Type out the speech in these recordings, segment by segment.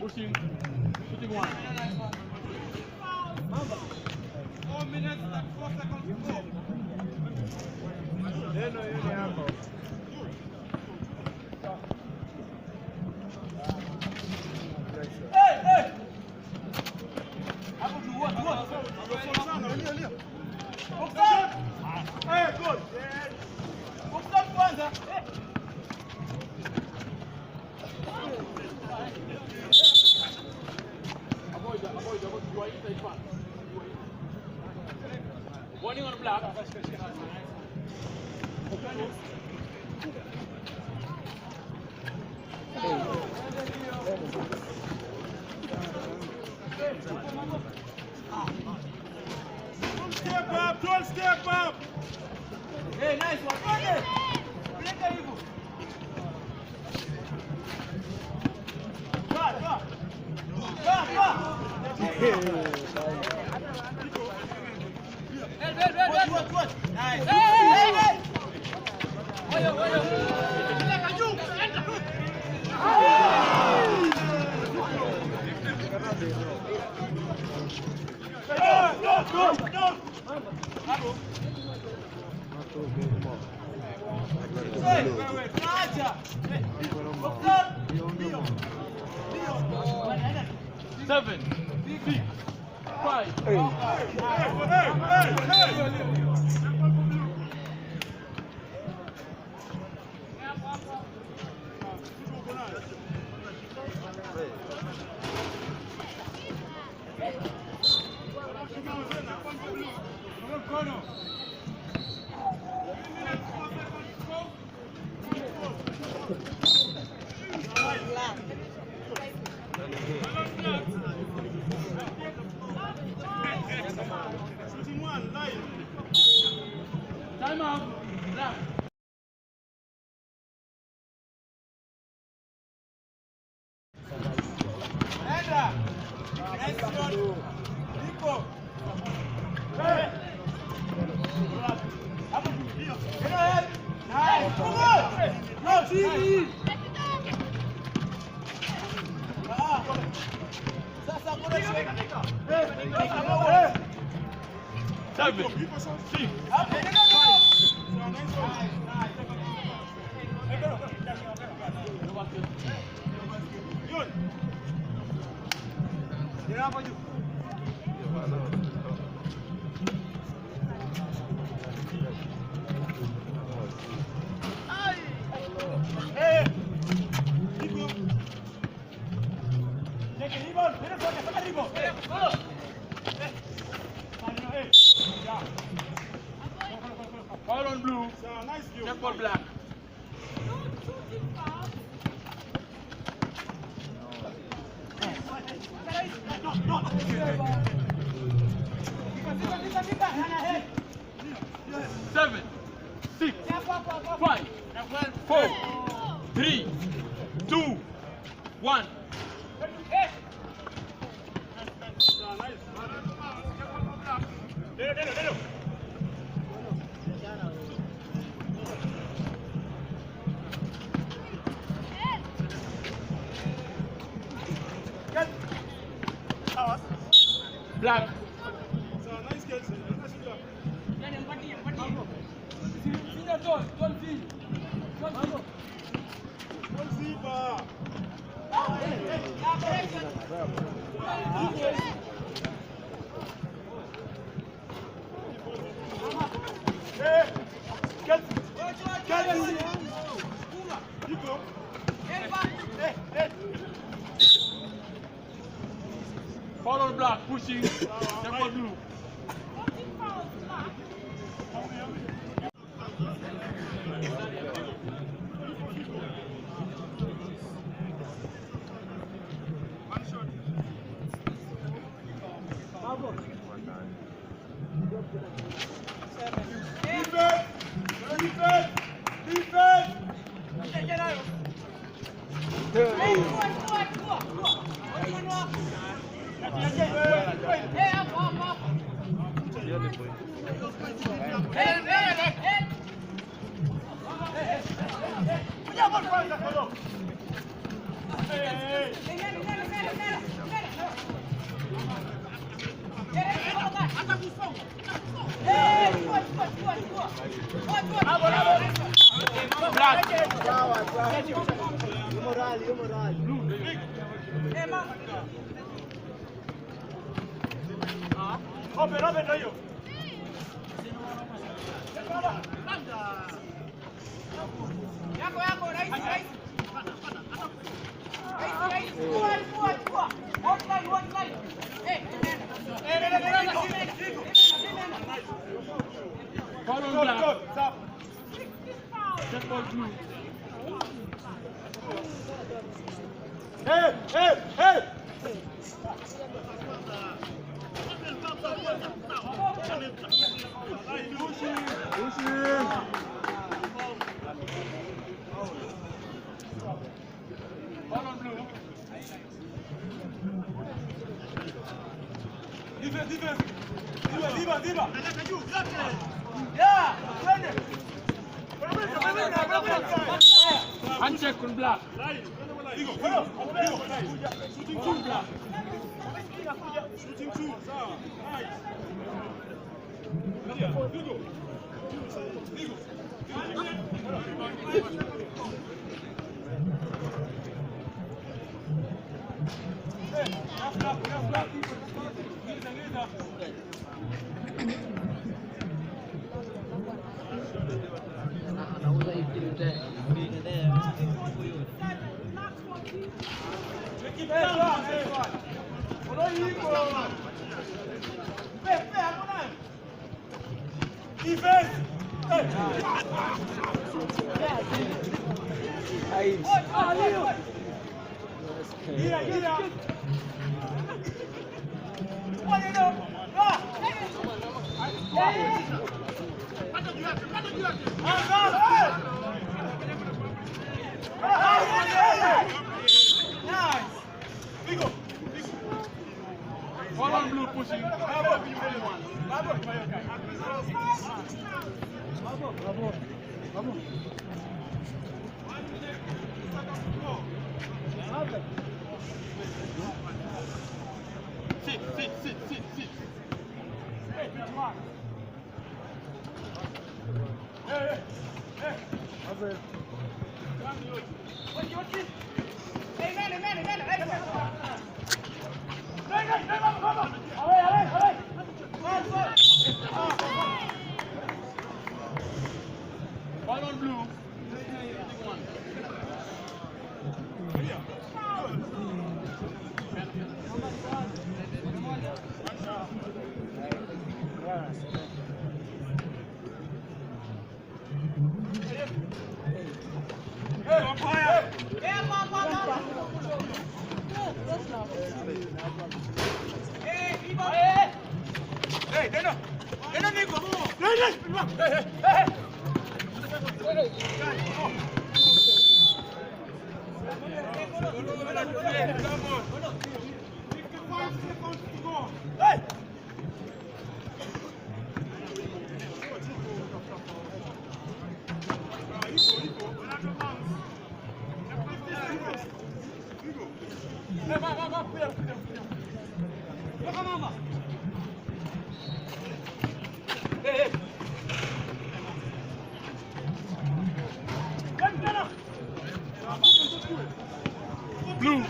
Pushing. Shooting 1. 4 minutes and 4 seconds to go. Avoid, avoid, avoid. You are inside pass. You are inside. Warning on black. Don't step up, don't step up. Hey, nice one. Twende. Peleka hivyo. Toa, toa. Toa, toa. Watch, watch, watch. Nice. Hey, hey. Go, go, go, go. Hey, wewe, tunaacha. Hey. Boxer. Ndio. Ndio. 7, 6, 5, Hey, hey, hey, hey. Shooting one, live. Time out. Black. Nenda. Nice shot. Niko. Hey. Hapo ndio. Hello, Nice. Come on. Go, chini. Ah. Sasa kuna Hey, 7, 6, Hapo nenda. Yun. Hapo juu. Hey. Nico. Take a rebound. Nenda soka, soka rebound. Eh. Hey. Yeah. Foul on blue. So, nice view. Check for black. 7, 6, 5, 4, 3, 2, 1. Delo, delo, delo. Black. So, nice girls. Nice black. Don't zipper. Hey, get, get. Nico. Hey, hey. Foul on black. Pushing. Check for blue. One shot. Defense! Defense! Defense! Hey, hey. Open, open ndio. Yako yako rahisi rahisi. Rahisi rahisi. Chukua chukua chukua. One line one line. Eh, nenda. Eh, nenda nenda nenda. Foul on Stop, black. stop, stop. Check ball blue. Hey, hey, hey. Foul on blue. Defense, defense. Diba, diba, diba. Yeah, twende. Hand check on black. Digo, digo, digo. Shooting two. Shooting two. Sawa. Nice. Digo. Digo. Hey, left, left, left, left. Ngiza, ngiza. Defense! Hey. Gira, gira. Nice. Foul on blue pushing. Bravo. Bravo. Sit, sit, sit, sit, sit. Hey, hey, hey. Hey, nene, nene, nene. Hey, hey, hey, vamos, vamos. A ver, a ver, a ver. Foul on blue. Shooting one. Hey, umpire. Eh, pa, pa, pa. Eh, viva. Hey, Deno. Deno, Nico. Hey, hey, hey, hey. Come on. 55 seconds to go. Hey! Hey, va, va, va, cuidado, cuidado, cuidado. Baja, mama. Hey, hey. Ven, Deno. Blue.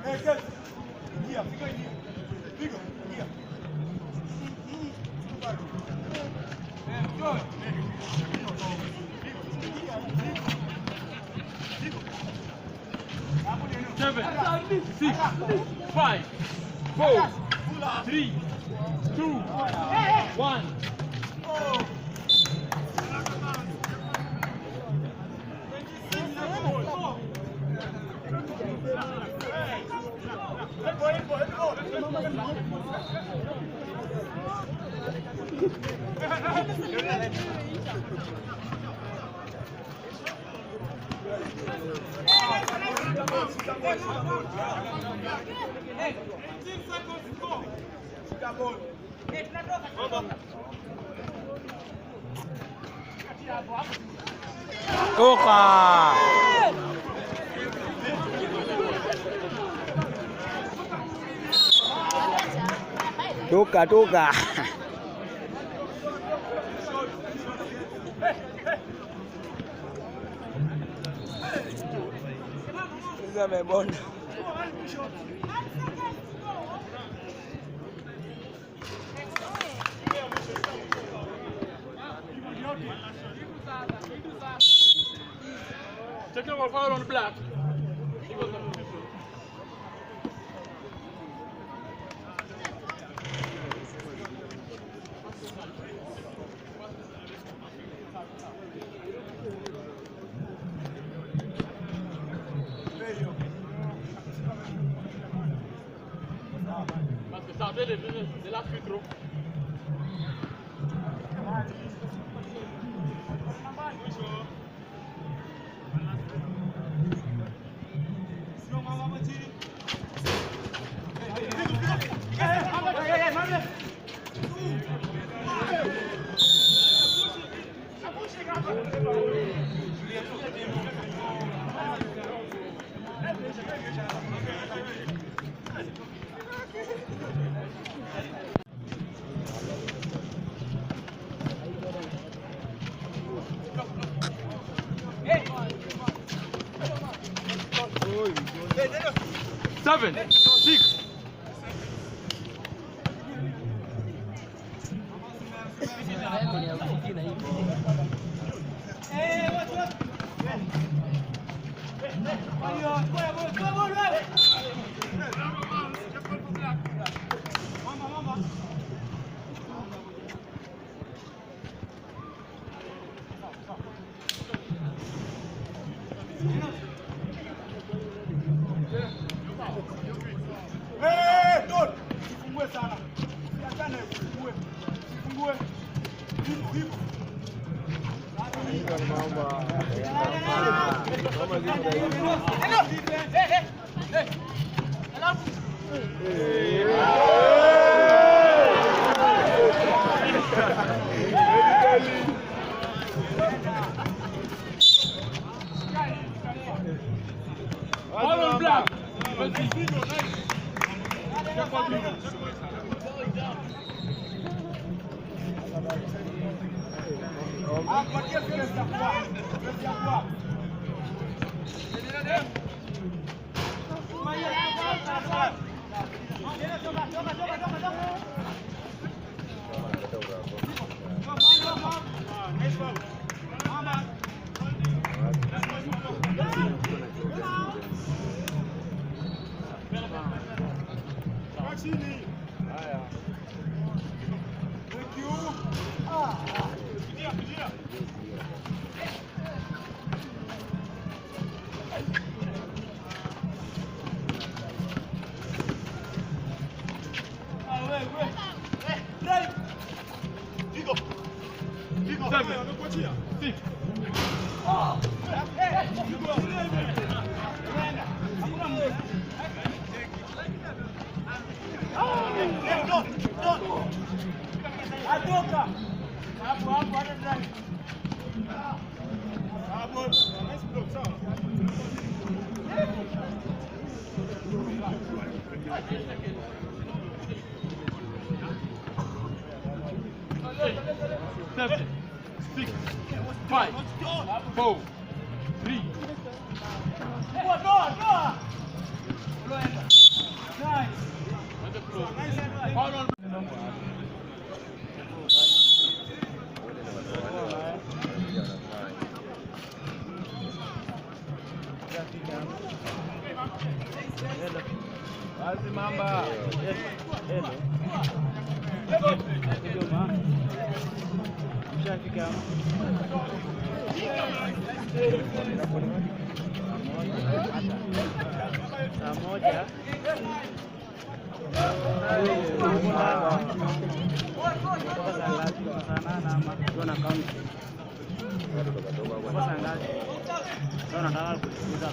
Hey, guys. Here, figure here. Figure here. 7, 6, 5, 4, 3, 2, 1. Toka! Toka, toka. Hizo amebonda. Technical foul on black. Equals substitution. Parce que ça fait de la fuite trop. Seven, six. Hey, don't. Usifungue sana. Usiachane, usifungue. Usifungue. Hivyo hivyo. Foul on black. Vas-y. Ah, patia space ya kwa. Space ya kwa. Thank you. Seven, six. Atoka. Hapo hapo hata drive. Eight, seven, six, five, four, three. Toa, toa, toa. Nice. Foul on Wazi mamba. Hello. Joma. Mshafika ama? Saa moja. Kutoka saa ngapi? Saa nane ama? Kutoka saa ngapi? Sasa nataka kusikiza.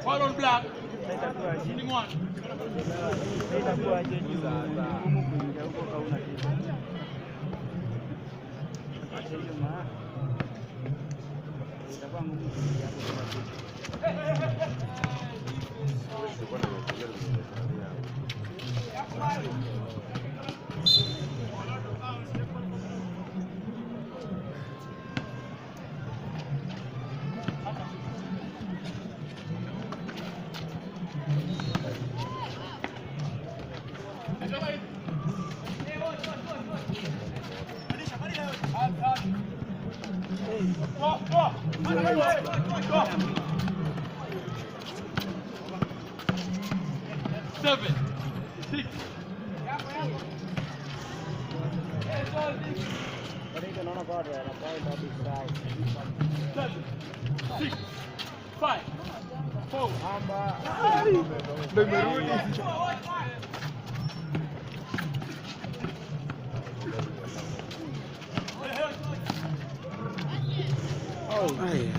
Foul on black. Sasa itakuwa aje? Winning one. Sasa itakuwa aje juu ni ngumu kuingia huko kama huna kitu. Acha hiyo maa. Itakuwa ngumu kuingia hapo kwa kitu. 7, 6. Bado naona bado anapoint hadi side. 7, 6, 5, 4. Ndio imerudi. Aya.